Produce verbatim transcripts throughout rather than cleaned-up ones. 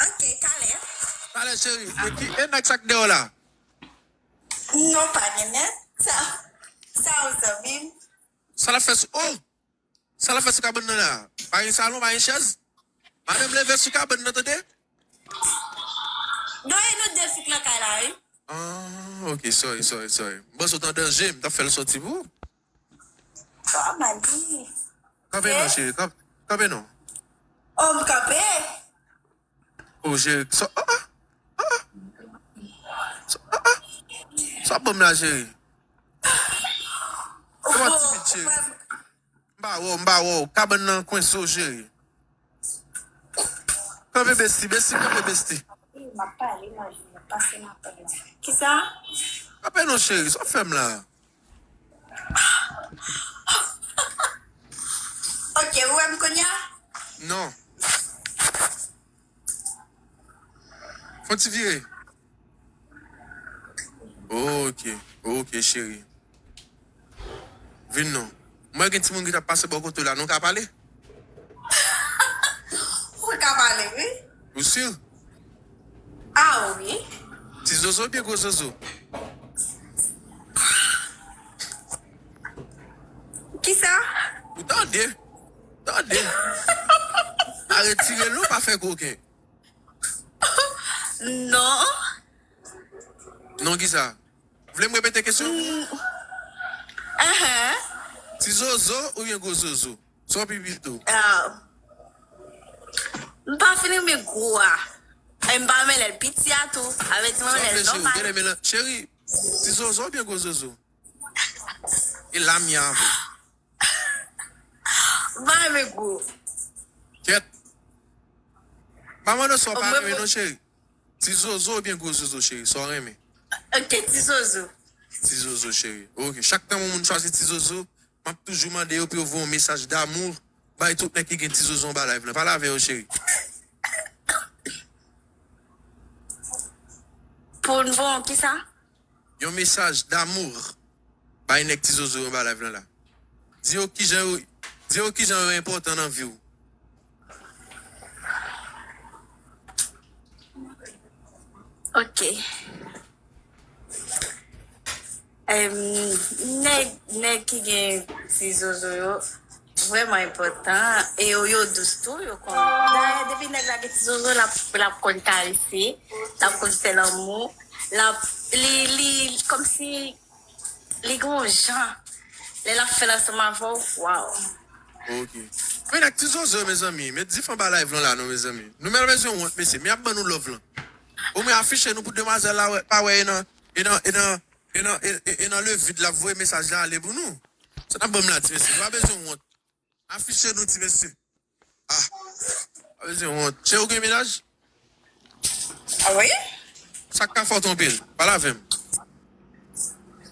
Ok, talè. Talè, cheri. E ki, e nèg sa k dèyè w la? Non, pa gen nèg. Sa, sa ou zanmi m. Sa l ap fè sou, oh! Sa l ap fè sou kabann nan la? Pa gen salon, pa gen chèz? Madanm, leve sou kabann nan, tande? Non, e nou de sik nan kay la, wi. Ah, ok, sorry, sorry, sorry. M panse w t an danje, m t ap fè l sòti pou ou. Oh, mali. Kanpe non, cheri, kanp- kanpe non. Oh, m kanpe. Oh, cheri, sa, ah, ah, ah, ah. Sa, ah, ah. Sa w ap ban m la, cheri? Kòman timid, cheri? M pa wè w, m pa wè w. Kabann nan kwense w, cheri. Kanpe, besti, besti, kanpe, besti. M ap pale, manje, m ap pase m ap pale. Kisa? Kanpe non, cheri, sa w ap fè m la? Ok, ou wè m kounye a? Non. Fon ti vire. Ok, ok, cheri. Vin non. Mwen gen timoun ki t ap pase bò kote w la, nou ka pale? Ou ka pale, wi. Ou si? Ah, wi. Ti zozo oubyen gwo zozo? Kisa? Ou tande? Tande? A retire l non, pa fè koken. Non. Non, kisa? Vle m repete kesyon an pou ou? Ahan. Ti zozo oubyen gwo zozo? Sa w pi pito? Ah. M pa fin renmen gwo a. E m pa renmen lè l piti a tou. Avè di m renmen lè l nòmal. Cheri, ti zozo oubyen gwo zozo? E la m ye avè w. M pa renmen gwo. Kèt. Pa mande w sa w pa renmen non, cheri. Ti zozo oubyen gwo zozo, cheri? Sa w renmen? Ok, ti zozo. Ti zozo, cheri. Ok, chak tan yon moun chwazi ti zozo, m ap toujou mande yo pou yo voye yon mesaj damou bay tout nèg ki gen ti zozo anba live lan. Pale avè yo, cheri. Pou n voye yon kisa? Yon mesaj damou bay nèg ti zozo yo anba live lan la. Di yo kijan yo, di yo kijan yo enpòtan nan vi w. Ok. Em, nèg, nèg ki gen ti zozo yo vrèman enpòtan. E yo, yo dous tou, yo konn. Dayè, depi nèg la gen ti zozo, l ap, l ap konn karese, l ap konn fè lanmou, l ap, li, li, kòmsi li gen yon jan. Lè l ap fè l ansanm avè w, waw. Ok. Men nèg ti zozo, mezanmi. Met dif anba live lan la non, mezanmi. Nou mèt bezwen wont, mesye. Men ap ban nou love lan. Omwen afiche nou pou demwazèl la wè, pa wè e nan, e nan, e nan, e nan, e, e, e nan le vide l ap voye mesaj la ale pou nou. Sa n ap ban m la, ti mesye. Nou pa bezwen wont. Afiche nou, ti mesye. Ah. Pa bezwen wont. Cheri, ou gen mennaj? Ah wi? Sa k ka fè w twonpe l? Pale avè m.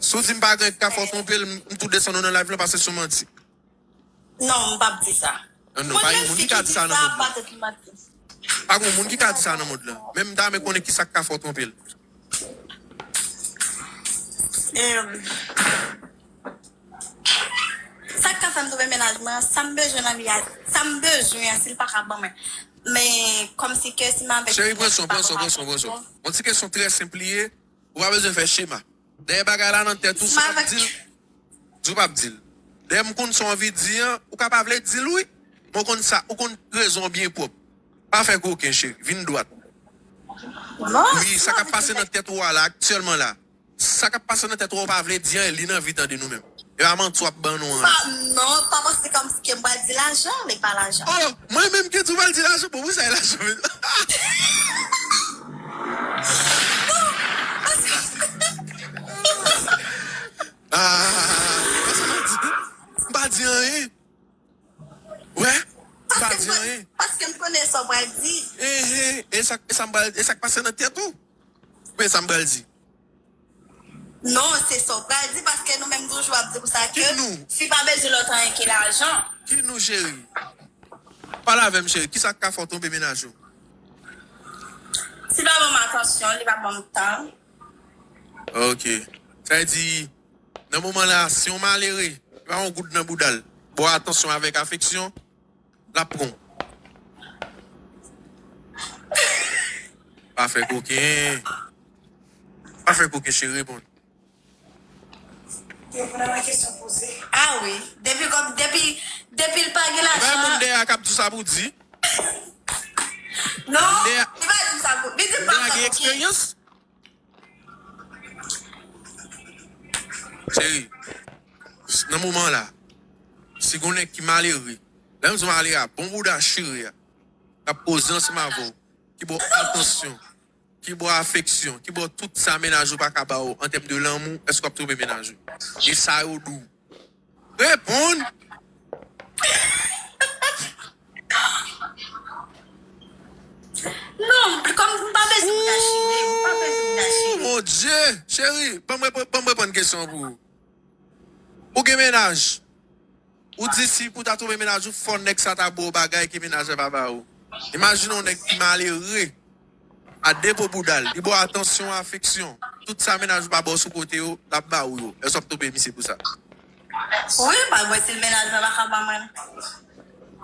Si w di m pa gen k ka fè w twonpe l, m, m tou desann ou nan live lan, paske se yon manti. Non, m p ap di sa. Non, non, pa gen moun ki ka di sa nan mond lan. Pa gen moun ki ka di sa nan mond lan. Men m ta renmen konnen ki sa k ka fè w twonpe l. Em, sa k ka fè m twonpe mennaj mwen an, sa m bezwen nan vi a, sa m bezwen an, si l pa ka ban mwen. Men, kòmsi ke si m avèk... Cheri, pran swen, pran swen, pran swen, pran swen. Yon ti kesyon trè senp li ye. Ou pa bezwen fè chema. Dèyè bagay la nan tèt ou, si w p ap di l, di w p ap di l. Dèyè m konn sa w anvi di an, ou ka pa vle di l wi. Men w konn sa, ou konn rezon w byen pwòp. Pa fè koken, cheri. Vin dwat. Wi, sa k ap pase nan tèt ou a la, aktyèlman la. Sa k ap pase nan tèt ou a, ou pa vle di an, e li nan vi tande nou menm. E pa manti w ap ban nou an. Pa, non, pa panse kòmsi ke m pral di lajan, men pa lajan. Oh, mwen menm ki di w pral di lajan, bon, pou sa e lajan menm. Ah, sa m di? M pa di anyen. Wè, m pa di anyen. Paske m konnen sa w pral di. Ehe, e sa, e sa m pral, e sa k pase nan tèt ou? Men sa m pral di. Non, se sa w pral di, paske nou menm toujou ap di konsa ke fi pa bezwen lòt anyen ke lajan. Ki nou, cheri? Pale avè m, cheri. Kisa k ka fè w twonpe mennaj ou? Si l pa ban m atansyon, li pa ban m tan. Ok. Sa vle di, nan moman la, si yon malere, li pa yon goud nan bouda l, ba w atansyon avèk afeksyon, l ap pran w. Pa fè koken. Pa fè koken, cheri, bon. Reponn a la kesyon poze. Ah wi. Depi kòm, depi, depi l pa gen lajan. Ebyen moun dèyè a k ap di sa pou di. Non, li pa di m sa pou, li di m pa fè koken. Moun dèyè a gen eksperyans. Cheri, nan moman la, si gon nèg ki malere, lè m di w malere a, bon bouda chire a, k ap poze ansanm avè w, ki ba w atansyon, ki ba w afeksyon, ki ba w tout sa mennaj ou pa ka ba w an tèm de lanmou, èske w ap twonpe mennaj ou? E sa yo di w. Reponn! Non, kòm m pa bezwen moun nan chire, m pa bezwen moun nan chire. Mon Dye! Cheri, ban m repo- ban m reponn kesyon an pou ou. Ou gen mennaj. Ou di si pou ta twonpe mennaj ou, fò nèg sa ta ba w bagay ke mennaj la pa ba ou. Imajine yon nèg ki malere. A depo bouda l, li ba w atansyon, afeksyon. Tout sa mennaj ou pa ba w sou kote yo, l ap ba ou yo. Èske w ap twonpe misye pou sa? Wi, pa mwen, si mennaj mwen pa ka ban mwen.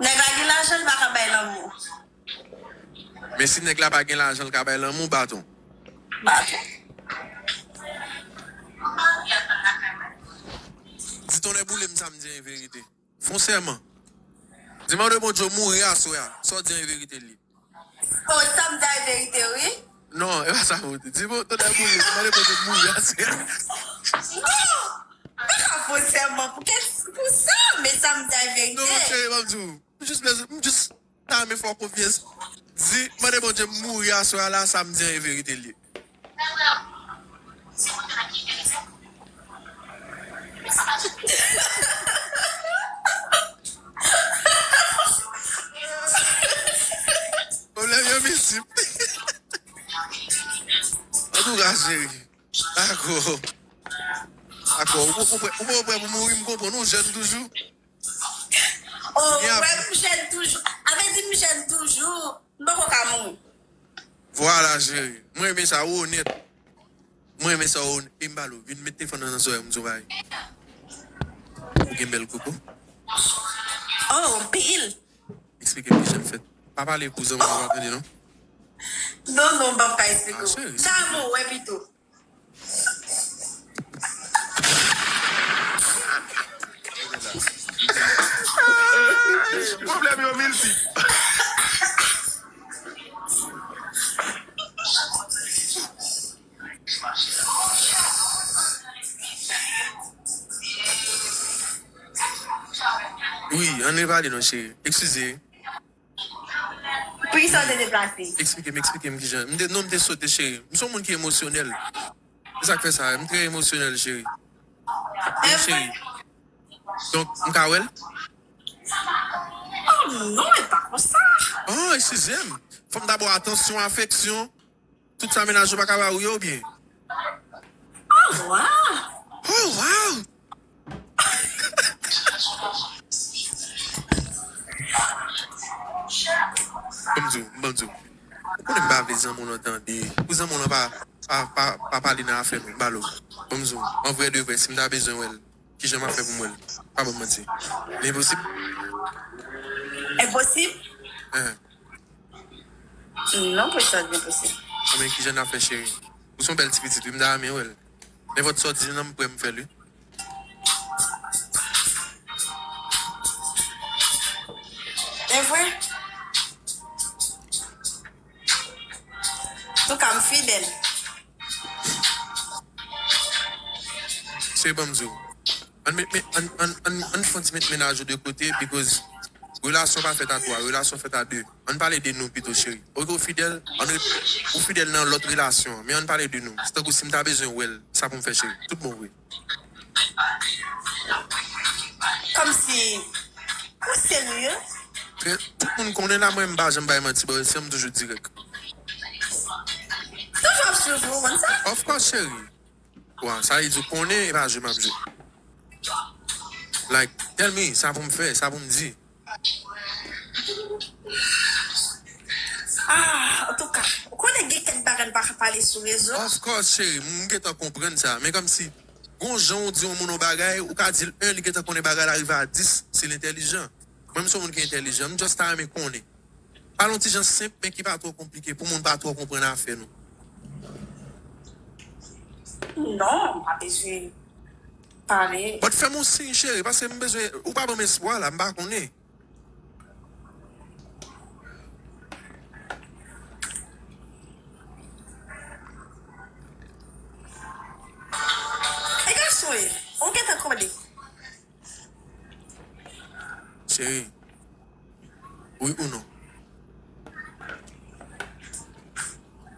Nèg la gen lajan, li pa ka bay lanmou. Men si nèg la pa gen lajan, l ka bay lanmou, baton. Baton. Di tonnè boule m sa m di an e verite. Fon sèman. Di mande Bondye w mouri aswè a. Sa w di an e verite l ye. Oh, sa m di a e verite, wi. Non, e pa sa pou w di. Di bon, tonnè boule m, mande Bondye w mouri aswè a. Non! Mwen ka fon sèman pou kè, pou sa, men sa m di a e verite. Non, cheri, ban m di w. M jis bezwen, m jis ta renmen fè w konfyans. Di, mande Bondye m mouri aswè a la, sa m di an e verite l ye. Pwoblèm yo miltip. Antouka, cheri. Dakò. Dakò. Ou, ou, ou, ou, ou prè pou mouri, m konprann. Ou jèn toujou. Oh, ou wè m jèn toujou. A vle di m jèn toujou. M poko ka mouri. Vwala, cheri. Mwen renmen sa, ou onèt. Mwen renmen sa, ou onèt. E m pale w, vin met telefòn nan nan zòrèy m, di w bagay. Ou gen bèl koko. Oh, anpil. Eksplike m kijan l fèt. Pa pale pou zanmi w pa tande, non. Non, non, m p ap ka eksplike w. Sa m wè pito. Pwoblèm yo miltip. Wi, ann revale non, cheri. Eskize. Poukisa w te deplase? Eksplike m, eksplike m kijan. M te, non, m te sote, cheri. M se yon moun ki emosyonèl. Se sa k fè sa. M trè emosyonèl, cheri. Wi, cheri. Donk, m ka wè l? Oh non, e pa konsa. Oh, eskize m. Fò m ta ba w atansyon, afeksyon. Tout sa mennaj ou pa ka ba ou yo, oubyen? Oh, wow! Oh, wow! Ban m di w, ban m di w. Ou konnen m pa vle zanmi w lan tande. Pou zanmi w lan pa, pa, pa, pa pale nan afè nou, m pale w. Ban m di w, an vrè de vrè, si m ta bezwen wè l, kijan m ap fè pou m wè l? Pa ban m manti. Li enposib? Enposib? Hein. Non, pou sa, li enposib. Anben, kijan n ap fè, cheri? Ou se yon bèl ti pitit, wi, m ta renmen wè l. Nenpòt sa w di m nan, m prè m fè l, wi. E vre? Antouka, m fidèl. Se ban m di w. Ann met, met, ann, ann, ann, ann fè yon ti met mennaj ou de kote, because relasyon pa fèt a twa, relasyon fèt a de. Ann pale de nou pito, cheri. Oke, ou fidèl, ann ret, ou fidèl nan lòt relasyon an, men ann pale de nou. Se tankou si m ta bezwen wè l, sa pou m fè, cheri. Tout bon vre. Kòmsi, ou serye? Trè, tout moun konnen la, mwen m pa janm bay manti, bò, se m toujou dirèk. Toujou ap swiv ou, konn sa? Of course, cheri. Wa, sa vle di w konnen e pa jwe m ap jwe. Like, tell me, sa pou m fè, sa pou m di. Ah, antouka, ou konnen gen kèk bagay n pa ka pale sou rezo. Of course, cheri, m gentan konprann sa. Men kòmsi, gon jan ou di yon moun yon bagay, ou ka di l en, li gentan konnen bagay la rive a dis, si l entèlijan. Mwen, m se yon moun ki entèlijan, m just ta renmen konnen. Pale yon ti jan senp, men ki pa twò konplike, pou moun pa twò konprann afè nou. Non, pa bezwen pale. But fè m yon siy, cheri, paske m bezwen, ou pa ban m espwa la, m pa konnen. E gason e, ou gentan kole. Cheri. Wi ou non?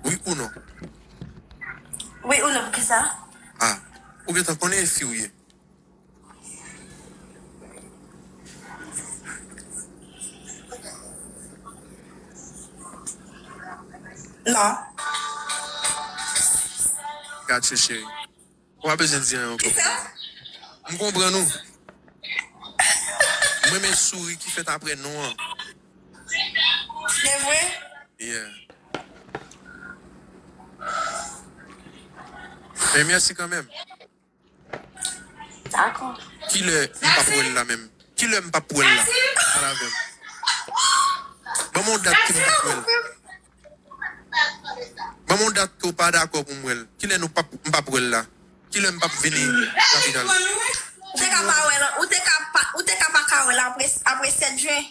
Wi ou non? Wi ou non, poukisa? Ah, ou gentan konnen e fi ou ye. Non. Gad se cheri. Ou pa bezwen di anyen ankò. M konprann ou. M renmen souri ki fèt apre non an. Se vre? Yeah. Men mèsi kanmenm. Dakò. Kilè m p ap wè l la menm? Kilè m p ap wè l la? Pale avè m. Ban m yon dat ke m p ap wè l. Ban m yon dat ke w pa dakò pou m wè l. Kilè nou p ap, m p ap wè l la? Kilè m p ap vini kapital? Ou te ka pa wè l, ou te ka pa, ou te ka pa ka wè l apre, apre sèt jen.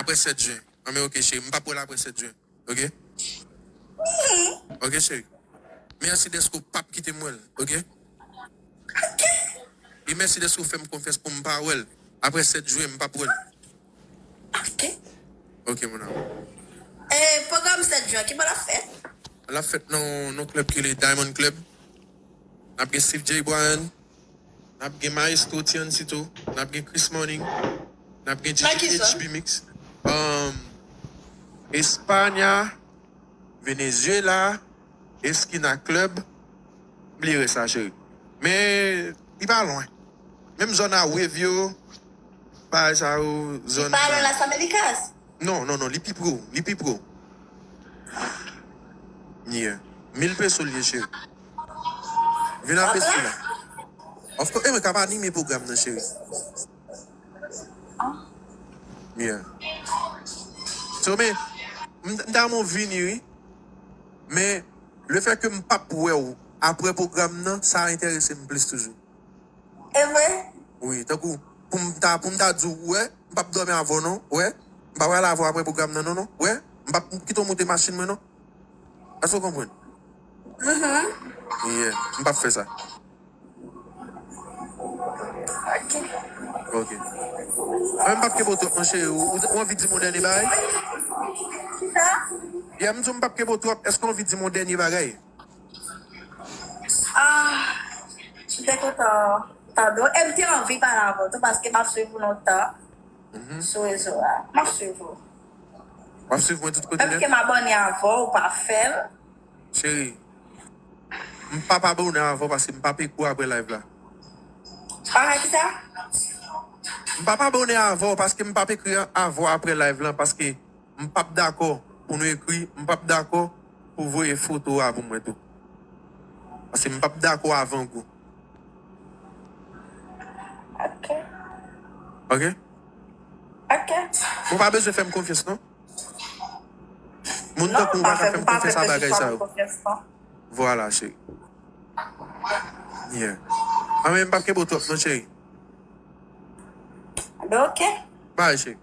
Apre sèt jen. Anben, oke, cheri. M p ap wè l apre sèt jen. Oke? Oke, cheri. Mèsi dèske w p ap kite m wè l. Oke? E mèsi dèske w fè m konfyans pou m pa wè l. Apre sèt jen, m p ap wè l. Oke. Oke, mon amour. E pwogram sèt jen, ki bò l ap fèt? L ap fèt nan yon klèb ki rele Diamond Club. N ap gen Steve J. Bryan. N ap gen Maestro Tiancito. N ap gen Chris Morning. N ap gen D J H B Mix. Um, Espanya. Venezuela, Esquina Club, bliye rès la, cheri. Men, li pa lwen. Menm zòn a Wave yo, bagay sa yo, zòn. Li pa lwen Las Américas? Non, non, non, li pi pwo, li pi pwo. Yeah. Mil peso l ye, cheri. Vin ap espri la. Of course, e mwen k ap anime pwogram nan, cheri. Yeah. So, men, m, m ta renmen w vini, wi. Men, lefètke m p ap wè w apre pwogram nan, sa enterese m plis toujou. E vre? Wi, tankou, pou m ta, pou m ta di w, wè, m p ap dòmi avè w, non, wè. M p ap pale avè w apre pwogram nan, non, non, wè. M p ap kite w moute machin mwen, non. Èske w konprann? Yeah, m p ap fè sa. Ok. Mwen, m p ap kenbe w twòp, non, cheri. Ou, ou, ou anvi di m yon dènye bagay? Yeah, m di w m p ap kenbe w twòp. Èske w anvi di m yon dènye bagay? Ah, m te kontan tande w. E m te anvi pale avè w tou, paske m ap swiv ou lontan sou rezo a. M ap swiv ou. W ap swiv mwen tout kote nèt? Menm ke m abòne avè w, ou pa fè l. Cheri, m p ap abòne avè w paske m p ap ekri w apre live la. Bagay ki sa? M p ap abòne avè w paske m p ap ekri avè w apre live la, paske m p ap dakò pou nou ekri, m p ap dakò pou voye foto a pou mwen tou. Paske m p ap dakò avangou. Ok. Ok? Ok. Ou pa bezwen fè m konfyans, non? Moun tankou w pa ka fè m konfyans a bagay sa yo. Vwala, cheri. Yeah. Anben, m p ap kenbe w twòp, non, cheri. Anben, ok. Bye, cheri.